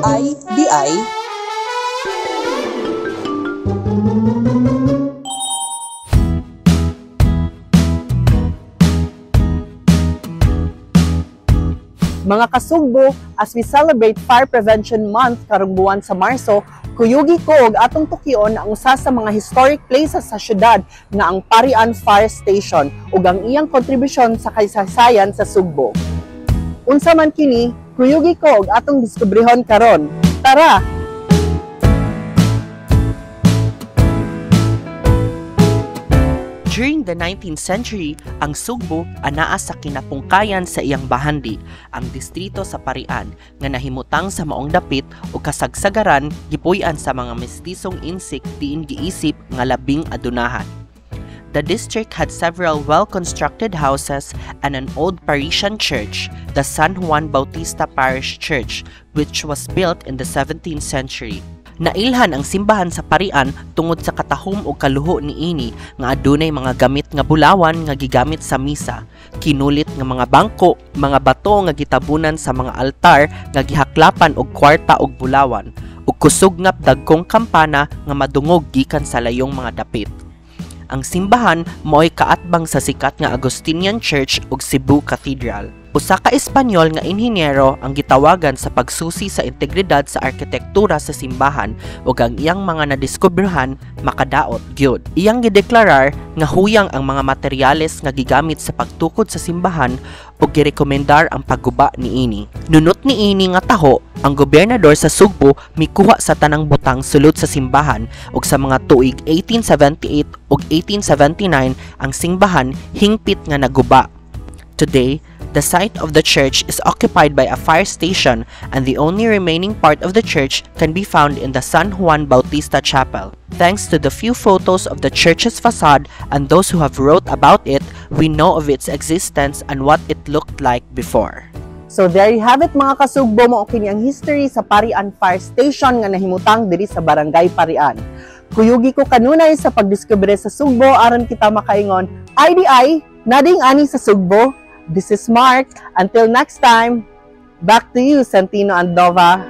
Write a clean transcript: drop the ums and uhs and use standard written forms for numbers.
IDI. Mga kasugbo, as we celebrate Fire Prevention Month karong buwan sa Marso, kuyugi ko og atong tukion ang usa sa mga historic places sa syudad nga ang Parian Fire Station ug ang iyang kontribusyon sa kasaysayan sa Sugbo. Unsa man kini, kuyugi ko og atong diskubrihon karon. Tara! During the 19th century, ang Sugbo anaa sa kinapungkayan sa iyang bahandi, ang distrito sa Parian, nga nahimutang sa maong dapit o kasagsagaran gipuy-an sa mga mestisong insik diin giisip nga labing adunahan. The district had several well-constructed houses and an old Parisian church, the San Juan Bautista Parish Church, which was built in the 17th century. Nailhan ang simbahan sa Parian tungod sa katahom o kaluho niini nga adunay mga gamit nga bulawan nga gigamit sa misa, kinulit nga mga bangko, mga bato nga gitabunan sa mga altar nga gihaklapan og kwarta og bulawan, ug kusog nga dagkong kampana nga madungog gikan sa layong mga dapit. Ang simbahan mao'y kaatbang sa sikat nga Agustinian Church ug Cebu Cathedral. Usa ka Espanyol nga inhinyero ang gitawagan sa pagsusi sa integridad sa arkitektura sa simbahan ug ang iyang mga nadiskubrehan makadaot gyud. Iyang gideklarar nga huyang ang mga materyales nga gigamit sa pagtukod sa simbahan ug girekomendar ang pagguba niini. Nunot niini nga taho, ang gobernador sa Sugbo mikuha sa tanang butang sulod sa simbahan ug sa mga tuig 1878 ug 1879 ang simbahan hingpit nga naguba. Today, the site of the church is occupied by a fire station, and the only remaining part of the church can be found in the San Juan Bautista Chapel. Thanks to the few photos of the church's facade and those who have wrote about it, we know of its existence and what it looked like before. So there you have it, mga kasugbo, mao kini ang history sa Parian Fire Station nga nahimutang diri sa Barangay Parian. Kuyugi ko kanunay sa pagdiskubre sa Sugbo aron kita makaingon, IDI, nading ani sa Sugbo. This is Mark. Until next time, back to you, Santino and Nova.